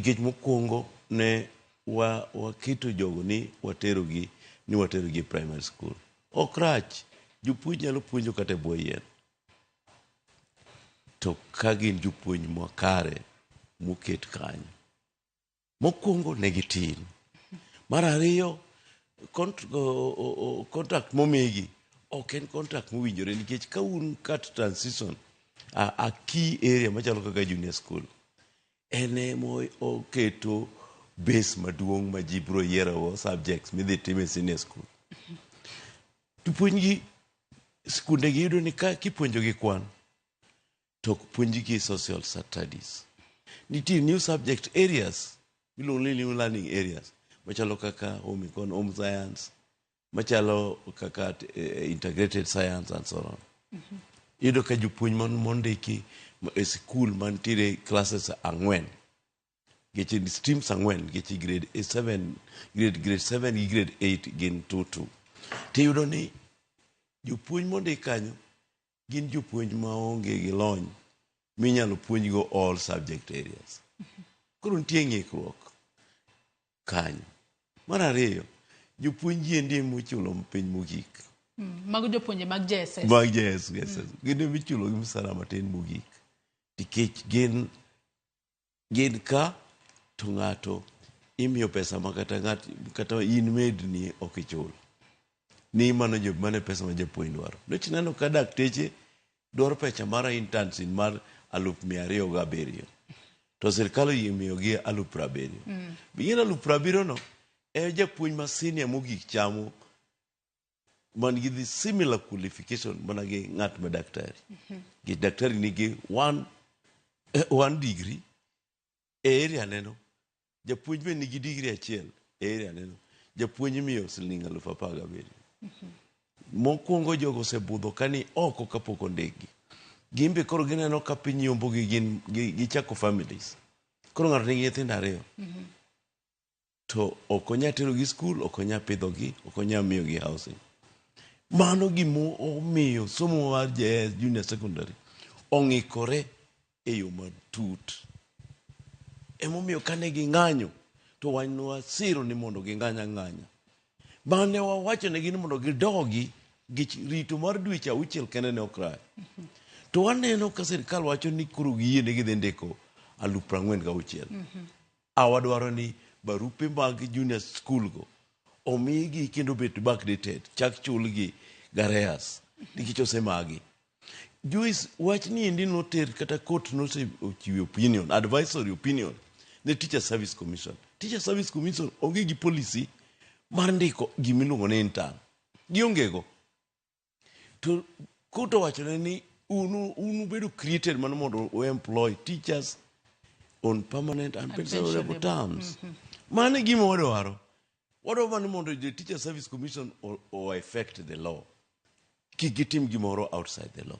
Nikech mokwongo ne waketo jogo ni waterogi ni waterogi e primary school. Ok rach, jopuonj nyalo puonjo kata e bwo yien. To ka gin jopuonj makare moket kanyo. Mokwongo ne gitin. Mar ariyo, contract momigi ok en contract mowinjore, nikech ka un kat transition a key area machalo kaka junior school, en ema oketo base maduong' ma ji biro yiero subjects midhi tim e senior school. Jopuonj gi skunde gi yudo ni ka kipuonjogi kwan to ok puonjgi social studies. Nitie new subject areas miluongo ni new learning areas machalo kaka home econ, home science, machalo kaka integrated science and so on. Iyudo ka jopuonj mondiki e sikul mantiere classes ang'wen, nikech streams ang'wen, nikech grade 7, grade 7 gi grade 8 gin 2 2, tiyudo ni jopuonj mondik kanyo gin jopuonj maonge gi lony minyalo puonjgo all subject areas. Koro nitie ng'ikruok kanyo. Mar ariyo, jopuonj endi mochulo piny mogik. Mago jopuonje mag JSS. Mag JSS gin ema ichulo gi msara matin mogik, nikech gin ka to ng'ato imiyo pesa ma kata ng'at kata in medni ok ichul ni mano jo mano e pesa ma japuonj dwaro. Nikech neno ka dakteche dwaro pesa mar internship mar 207,000, to sirikal oyie miyogi 70,000. Ing'e 70,000 no e japuonj ma senior mogik chamo, man gi the similar qualification mana gi ng'at ma daktari. Nikech daktari nigi one degree e area neno, japuonj be nigi degree achiel e area neno, japuonj imiyo siling 17,000. Mokwongo jogo osebudho kani oko kapok ondikgi. Gin be koro gineno ka piny yombogi, gin gichako families. Koro ng'ato nigi nyithindo ariyo to ok onya terogi skul, ok onya pidhogi, ok onya miyogi housing. Mano gimomiyo somo mar JS, junior secondary, ong'ikore e yo matut. Emomiyo kane ging'anyo to wan wasiro ni mondo ging'any ang'anya. Mane wawacho negi ni mondo gidogi gi rito mar dweche 6 kende ne ok rach. To waneno ka sirikal wacho ni koro giyie ni gidhi ndiko 46,000. A wadwaro ni barupe mag junior school go omigi kendo bed backdated, chak chulgi gi arrears nikech osemagi. Joyce, wach ni endi noter kata court nosechiwo opinion, advisory opinion ne Teacher Service Commission. Teacher Service Commission onge gi policy mar ndiko gimiluongo ni intern. Gionge go. To court owachone ni un ubedo created mana mondo u employ teachers on permanent and pensionable pensionable terms. Mano e gima wadwaro. Wadwaro mana mondo the Teacher Service Commission o effect the law. Kik gitim gimoro outside the law.